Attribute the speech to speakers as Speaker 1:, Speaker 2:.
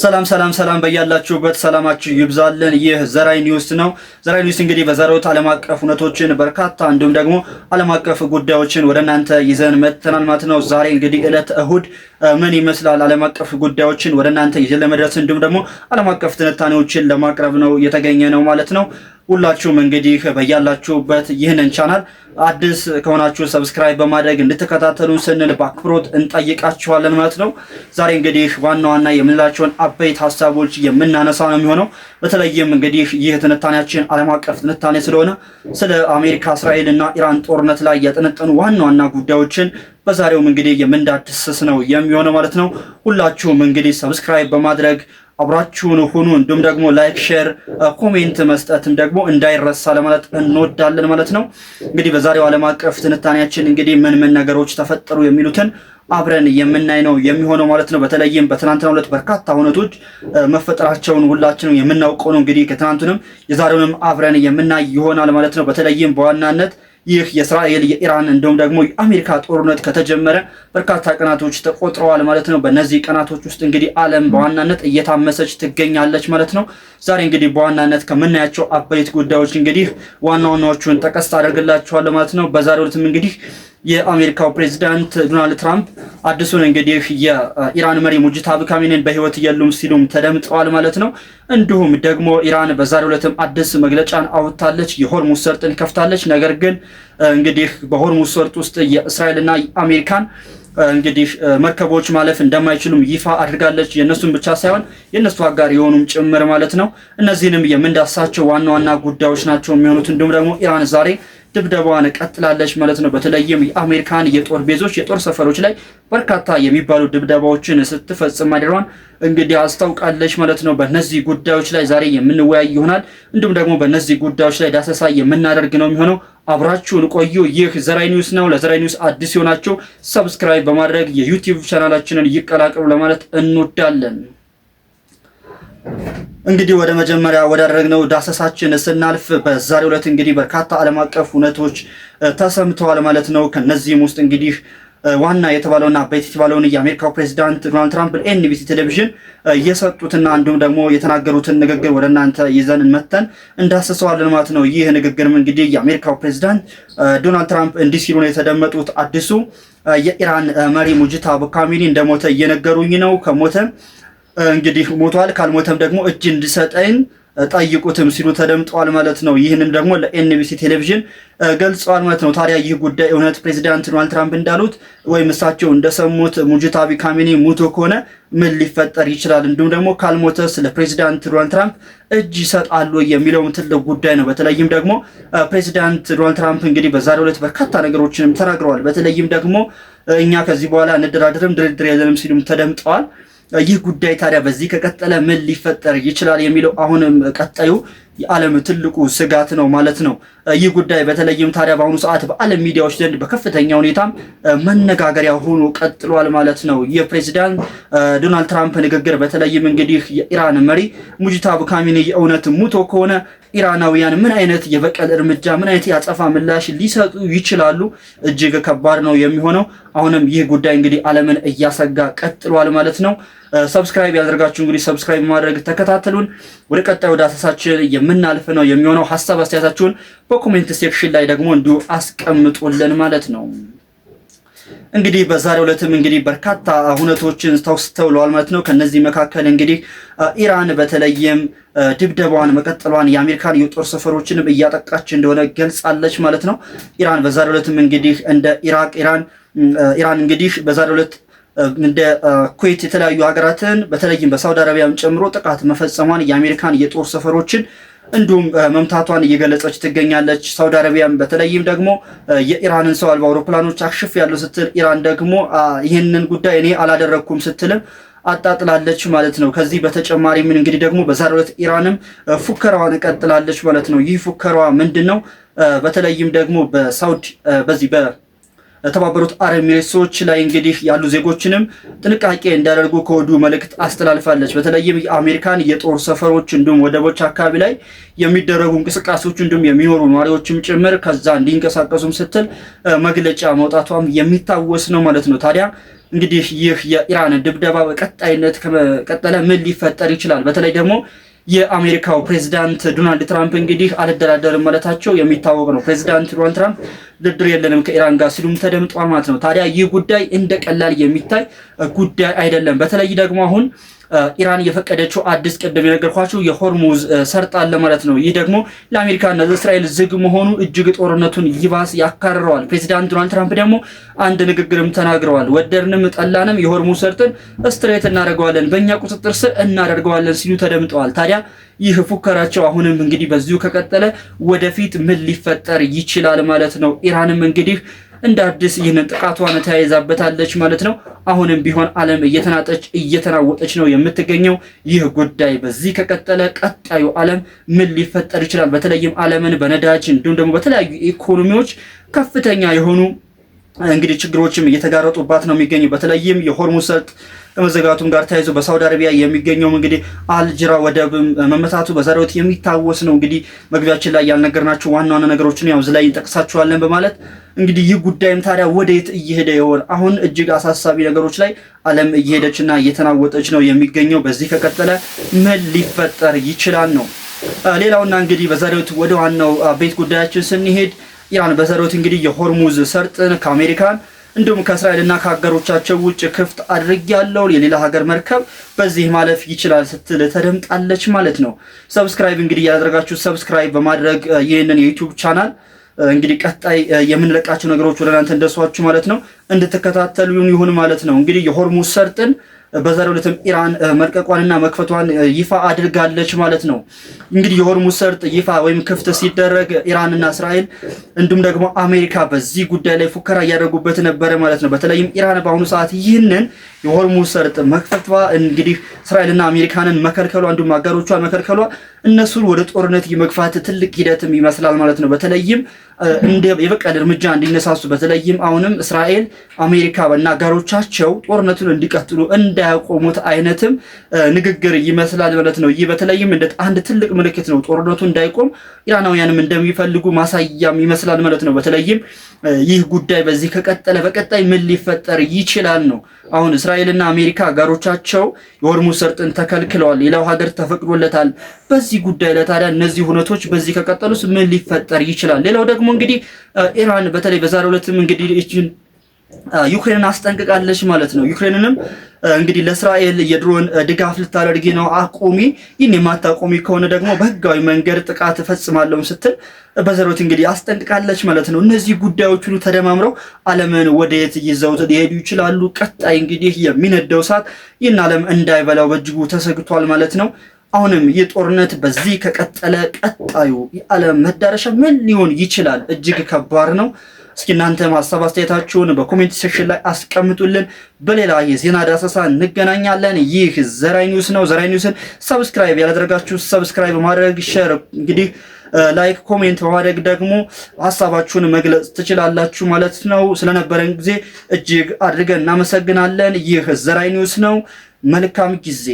Speaker 1: ሰላም ሰላም ሰላም፣ በያላችሁበት ሰላማችሁ ይብዛልን። ይህ ዘራይ ኒውስ ነው። ዘራይ ኒውስ እንግዲህ በዛሬው ዓለም አቀፍ እውነቶችን በርካታ እንዲሁም ደግሞ ዓለም አቀፍ ጉዳዮችን ወደ እናንተ ይዘን መጥተናል ማለት ነው። ዛሬ እንግዲህ ዕለት እሁድ ምን ይመስላል ዓለም አቀፍ ጉዳዮችን ወደ እናንተ ይዘን ለመድረስ እንዲሁም ደግሞ ዓለም አቀፍ ትንታኔዎችን ለማቅረብ ነው የተገኘ ነው ማለት ነው። ሁላችሁም እንግዲህ በያላችሁበት ይህንን ቻናል አዲስ ከሆናችሁ subscribe በማድረግ እንድትከታተሉ ስንል በአክብሮት እንጠይቃችኋለን ማለት ነው። ዛሬ እንግዲህ ዋና ዋና የምንላቸውን አበይት ሀሳቦች የምናነሳ ነው የሚሆነው። በተለይም እንግዲህ ይህ ትንታኔያችን ዓለም አቀፍ ትንታኔ ስለሆነ ስለ አሜሪካ፣ እስራኤል እና ኢራን ጦርነት ላይ ያጠነጠኑ ዋና ዋና ጉዳዮችን በዛሬውም እንግዲህ የምንዳስስ ነው የሚሆነው ማለት ነው። ሁላችሁም እንግዲህ subscribe በማድረግ አብራችሁን ሁኑ። እንዲሁም ደግሞ like፣ share፣ comment መስጠትም ደግሞ እንዳይረሳ ለማለት እንወዳለን ማለት ነው። እንግዲህ በዛሬው ዓለም አቀፍ ትንታኔያችን እንግዲህ ምን ምን ነገሮች ተፈጠሩ የሚሉትን አብረን የምናይ ነው የሚሆነው ማለት ነው። በተለይም በትናንትናው ዕለት በርካታ ሁነቶች መፈጠራቸውን ሁላችንም የምናውቀው ነው። እንግዲህ ከትናንቱንም የዛሬውንም አብረን የምናይ ይሆናል ማለት ነው። በተለይም በዋናነት ይህ የእስራኤል፣ የኢራን እንዲሁም ደግሞ የአሜሪካ ጦርነት ከተጀመረ በርካታ ቀናቶች ተቆጥረዋል ማለት ነው። በእነዚህ ቀናቶች ውስጥ እንግዲህ ዓለም በዋናነት እየታመሰች ትገኛለች ማለት ነው። ዛሬ እንግዲህ በዋናነት ከምናያቸው አበይት ጉዳዮች እንግዲህ ዋና ዋናዎቹን ጠቀስ አደርግላችኋለሁ ማለት ነው። በዛሬው ዕለትም እንግዲህ የአሜሪካው ፕሬዚዳንት ዶናልድ ትራምፕ አዲሱን እንግዲህ የኢራን መሪ ሙጅታባ ካሚኒን በህይወት የሉም ሲሉም ተደምጠዋል ማለት ነው። እንዲሁም ደግሞ ኢራን በዛሬው ዕለትም አዲስ መግለጫን አውጥታለች። የሆርሙዝ ሰርጥን ከፍታለች። ነገር ግን እንግዲህ በሆርሙዝ ሰርጥ ውስጥ የእስራኤልና የአሜሪካን እንግዲህ መርከቦች ማለፍ እንደማይችሉም ይፋ አድርጋለች። የእነሱን ብቻ ሳይሆን የእነሱ አጋር የሆኑም ጭምር ማለት ነው። እነዚህንም የምንዳሳቸው ዋና ዋና ጉዳዮች ናቸው የሚሆኑት። እንዲሁም ደግሞ ኢራን ዛሬ ድብደባዋን ቀጥላለች ማለት ነው። በተለይም የአሜሪካን የጦር base ኦች፣ የጦር ሰፈሮች ላይ በርካታ የሚባሉ ድብደባዎችን ስትፈጽም ማደሯን እንግዲህ አስታውቃለች ማለት ነው። በእነዚህ ጉዳዮች ላይ ዛሬ የምንወያይ ይሆናል። እንዲሁም ደግሞ በእነዚህ ጉዳዮች ላይ ዳሰሳ የምናደርግ ነው የሚሆነው። አብራችሁን ቆዩ። ይህ ዘራይ ኒውስ ነው። ለዘራይ ኒውስ አዲስ የሆናችሁ subscribe በማድረግ የዩቲዩብ ቻናላችንን ይቀላቀሉ ለማለት እንወዳለን። እንግዲህ ወደ መጀመሪያ ወዳደረግነው ዳሰሳችን ስናልፍ በዛሬው ዕለት እንግዲህ በርካታ ዓለም አቀፍ እውነቶች ተሰምተዋል ማለት ነው። ከነዚህም ውስጥ እንግዲህ ዋና የተባለውና አበይት የተባለውን የአሜሪካው ፕሬዚዳንት ዶናልድ ትራምፕ ለኤንቢሲ ቴሌቪዥን የሰጡትና እንዲሁም ደግሞ የተናገሩትን ንግግር ወደ እናንተ ይዘን መተን እንዳስሰዋለን ማለት ነው። ይህ ንግግርም እንግዲህ የአሜሪካው ፕሬዚዳንት ዶናልድ ትራምፕ እንዲህ ሲሉ ነው የተደመጡት። አዲሱ የኢራን መሪ ሙጅታባ ካሚኒ እንደሞተ እየነገሩኝ ነው። ከሞተ እንግዲህ ሞቷል፣ ካልሞተም ደግሞ እጅ እንዲሰጠኝ ጠይቁትም ሲሉ ተደምጠዋል ማለት ነው። ይህንም ደግሞ ለኤንቢሲ ቴሌቪዥን ገልጸዋል ማለት ነው። ታዲያ ይህ ጉዳይ እውነት ፕሬዚዳንት ዶናልድ ትራምፕ እንዳሉት ወይም እሳቸው እንደሰሙት ሙጅታቢ ካሚኒ ሙቶ ከሆነ ምን ሊፈጠር ይችላል? እንዲሁም ደግሞ ካልሞተ ስለ ፕሬዚዳንት ዶናልድ ትራምፕ እጅ ይሰጣሉ የሚለውም ትልቅ ጉዳይ ነው። በተለይም ደግሞ ፕሬዚዳንት ዶናልድ ትራምፕ እንግዲህ በዛሬው ዕለት በርካታ ነገሮችንም ተናግረዋል። በተለይም ደግሞ እኛ ከዚህ በኋላ እንደራደርም፣ ድርድር የለንም ሲሉም ተደምጠዋል። ይህ ጉዳይ ታዲያ በዚህ ከቀጠለ ምን ሊፈጠር ይችላል የሚለው አሁንም ቀጣዩ የዓለም ትልቁ ስጋት ነው ማለት ነው። ይህ ጉዳይ በተለይም ታዲያ በአሁኑ ሰዓት በዓለም ሚዲያዎች ዘንድ በከፍተኛ ሁኔታ መነጋገሪያ ሆኖ ቀጥሏል ማለት ነው። የፕሬዚዳንት ዶናልድ ትራምፕ ንግግር በተለይም እንግዲህ የኢራን መሪ ሙጅታባ ካሚኒ የእውነት ሙቶ ከሆነ ኢራናውያን ምን አይነት የበቀል እርምጃ፣ ምን አይነት የአጸፋ ምላሽ ሊሰጡ ይችላሉ? እጅግ ከባድ ነው የሚሆነው። አሁንም ይህ ጉዳይ እንግዲህ ዓለምን እያሰጋ ቀጥሏል ማለት ነው። subscribe ያላደረጋችሁ እንግዲህ subscribe ማድረግ ተከታተሉን። ወደ ቀጣዩ ዳሰሳችን የምናልፍ ነው የሚሆነው። ሀሳብ አስተያየታችሁን በ comment section ላይ ደግሞ እንዲሁ አስቀምጡልን ማለት ነው። እንግዲህ በዛሬው ዕለትም እንግዲህ በርካታ ሁነቶችን ተስተውለዋል ማለት ነው። ከነዚህ መካከል እንግዲህ ኢራን በተለይም ድብደባዋን መቀጠሏን፣ የአሜሪካን የጦር ሰፈሮችንም እያጠቃች እንደሆነ ገልጻለች ማለት ነው። ኢራን በዛሬው ዕለትም እንግዲህ እንደ ኢራቅ፣ ኢራን እንግዲህ በዛሬው ዕለት እንደ ኩዌት የተለያዩ ሀገራትን በተለይም በሳውዲ አረቢያም ጨምሮ ጥቃት መፈጸሟን፣ የአሜሪካን የጦር ሰፈሮችን እንዲሁም መምታቷን እየገለጸች ትገኛለች። ሳውዲ አረቢያም በተለይም ደግሞ የኢራንን ሰው አልባ አውሮፕላኖች አክሽፍ ያለው ስትል፣ ኢራን ደግሞ ይህንን ጉዳይ እኔ አላደረግኩም ስትልም አጣጥላለች ማለት ነው። ከዚህ በተጨማሪ ምን እንግዲህ ደግሞ በዛሬው ዕለት ኢራንም ፉከራዋን ቀጥላለች ማለት ነው። ይህ ፉከራዋ ምንድን ነው? በተለይም ደግሞ በሳውዲ በዚህ በተባበሩት አረብ ኤሚሬትሶች ላይ እንግዲህ ያሉ ዜጎችንም ጥንቃቄ እንዲያደርጉ ከወዲሁ መልእክት አስተላልፋለች። በተለይም የአሜሪካን የጦር ሰፈሮች እንዲሁም ወደቦች አካባቢ ላይ የሚደረጉ እንቅስቃሴዎች እንዲሁም የሚኖሩ ነዋሪዎችም ጭምር ከዛ እንዲንቀሳቀሱም ስትል መግለጫ መውጣቷም የሚታወስ ነው ማለት ነው። ታዲያ እንግዲህ ይህ የኢራን ድብደባ በቀጣይነት ከቀጠለ ምን ሊፈጠር ይችላል? በተለይ ደግሞ የአሜሪካው ፕሬዚዳንት ዶናልድ ትራምፕ እንግዲህ አልደራደርም ማለታቸው የሚታወቅ ነው። ፕሬዚዳንት ዶናልድ ትራምፕ ድርድር የለንም ከኢራን ጋር ሲሉም ተደምጧል ማለት ነው። ታዲያ ይህ ጉዳይ እንደ ቀላል የሚታይ ጉዳይ አይደለም። በተለይ ደግሞ አሁን ኢራን የፈቀደችው አዲስ ቅድም የነገርኳችሁ የሆርሙዝ ሰርጥ አለ ማለት ነው። ይህ ደግሞ ለአሜሪካና ለእስራኤል ዝግ መሆኑ እጅግ ጦርነቱን ይባስ ያካርረዋል። ፕሬዚዳንት ዶናልድ ትራምፕ ደግሞ አንድ ንግግርም ተናግረዋል። ወደድንም ጠላንም የሆርሙዝ ሰርጥን strait እናደርገዋለን፣ በእኛ ቁጥጥር ስር እናደርገዋለን ሲሉ ተደምጠዋል። ታዲያ ይህ ፉከራቸው አሁንም እንግዲህ በዚሁ ከቀጠለ ወደፊት ምን ሊፈጠር ይችላል ማለት ነው። ኢራንም እንግዲህ እንደ አዲስ ይህንን ጥቃቷን ተያይዛበታለች ማለት ነው። አሁንም ቢሆን ዓለም እየተናጠች እየተናወጠች ነው የምትገኘው። ይህ ጉዳይ በዚህ ከቀጠለ ቀጣዩ ዓለም ምን ሊፈጠር ይችላል? በተለይም ዓለምን በነዳጅ እንዲሁም ደግሞ በተለያዩ ኢኮኖሚዎች ከፍተኛ የሆኑ እንግዲህ ችግሮችም እየተጋረጡባት ነው የሚገኘው። በተለይም የሆርሙዝ ሰርጥ ከመዘጋቱም ጋር ተያይዞ በሳውዲ አረቢያ የሚገኘውም እንግዲህ አልጅራ ወደብ መመታቱ በዛሬው ዕለት የሚታወስ ነው። እንግዲህ መግቢያችን ላይ ያልነገርናቸው ዋና ዋና ነገሮችን ያው እዚህ ላይ እንጠቅሳቸዋለን በማለት እንግዲህ ይህ ጉዳይም ታዲያ ወደየት እየሄደ ይሆን? አሁን እጅግ አሳሳቢ ነገሮች ላይ ዓለም እየሄደችና እየተናወጠች ነው የሚገኘው። በዚህ ከቀጠለ ምን ሊፈጠር ይችላል ነው። ሌላውና እንግዲህ በዛሬው ዕለት ወደ ዋናው ቤት ጉዳያችን ስንሄድ ኢራን በዛሬው ዕለት እንግዲህ የሆርሙዝ ሰርጥን ከአሜሪካን እንዲሁም ከእስራኤልና ከአጋሮቻቸው ውጭ ክፍት አድርጊያለሁ፣ የሌላ ሀገር መርከብ በዚህ ማለፍ ይችላል ስትል ተደምጣለች ማለት ነው። Subscribe እንግዲህ ያላደረጋችሁ subscribe በማድረግ ይህንን የ YouTube channel እንግዲህ ቀጣይ የምንለቃቸው ነገሮች ወደ እናንተ እንደሷችሁ ማለት ነው እንድትከታተሉ ይሁን ማለት ነው። እንግዲህ የሆርሙዝ ሰርጥን በዛሬው ዕለትም ኢራን መልቀቋንና መክፈቷን ይፋ አድርጋለች ማለት ነው። እንግዲህ የሆርሙዝ ሰርጥ ይፋ ወይም ክፍት ሲደረግ ኢራንና እስራኤል እንዲሁም ደግሞ አሜሪካ በዚህ ጉዳይ ላይ ፉከራ እያደረጉበት ነበረ ማለት ነው። በተለይም ኢራን በአሁኑ ሰዓት ይህንን የሆርሙዝ ሰርጥ መክፈቷ እንግዲህ እስራኤልና አሜሪካንን መከልከሏ እንዲሁም አጋሮቿን መከልከሏ እነሱን ወደ ጦርነት የመግፋት ትልቅ ሂደትም ይመስላል ማለት ነው። በተለይም እንደ የበቀል እርምጃ እንዲነሳሱ በተለይም አሁንም እስራኤል፣ አሜሪካ እና አጋሮቻቸው ጦርነቱን እንዲቀጥሉ እንዳያቆሙት አይነትም ንግግር ይመስላል ማለት ነው። ይህ በተለይም እንደ አንድ ትልቅ ምልክት ነው። ጦርነቱ እንዳይቆም ኢራናውያንም እንደሚፈልጉ ማሳያም ይመስላል ማለት ነው። በተለይም ይህ ጉዳይ በዚህ ከቀጠለ በቀጣይ ምን ሊፈጠር ይችላል ነው። አሁን እስራኤልና አሜሪካ አጋሮቻቸው የሆርሙዝ ሰርጥን ተከልክለዋል፣ ሌላው ሀገር ተፈቅዶለታል። በዚህ ጉዳይ ላይ ታዲያ እነዚህ ሁነቶች በዚህ ከቀጠሉስ ምን ሊፈጠር ይችላል? ሌላው ደግሞ እንግዲህ ኢራን በተለይ በዛሬው ዕለትም እንግዲህ ዩክሬንን አስጠንቅቃለች ማለት ነው። ዩክሬንንም እንግዲህ ለእስራኤል የድሮን ድጋፍ ልታደርጊ ነው፣ አቁሚ፣ ይህን የማታቆሚ ከሆነ ደግሞ በህጋዊ መንገድ ጥቃት እፈጽማለሁ ስትል በዘሮት እንግዲህ አስጠንቅቃለች ማለት ነው። እነዚህ ጉዳዮች ሁሉ ተደማምረው ዓለምን ወደየት ይዘውት ሊሄዱ ይችላሉ? ቀጣይ እንግዲህ የሚነደው እሳት ይህን ዓለም እንዳይበላው በእጅጉ ተሰግቷል ማለት ነው። አሁንም ይህ ጦርነት በዚህ ከቀጠለ ቀጣዩ የዓለም መዳረሻ ምን ሊሆን ይችላል? እጅግ ከባድ ነው። እስኪ እናንተ ሀሳብ አስተያየታችሁን በ comment section ላይ አስቀምጡልን። በሌላ የዜና ዳሰሳ እንገናኛለን። ይህ ዘራይ ኒውስ ነው። ዘራይ ኒውስን subscribe ያላደረጋችሁ subscribe በማድረግ share፣ እንግዲህ like፣ comment በማድረግ ደግሞ ሀሳባችሁን መግለጽ ትችላላችሁ ማለት ነው። ስለነበረን ጊዜ እጅግ አድርገን እናመሰግናለን። ይህ ዘራይ ኒውስ ነው። መልካም ጊዜ።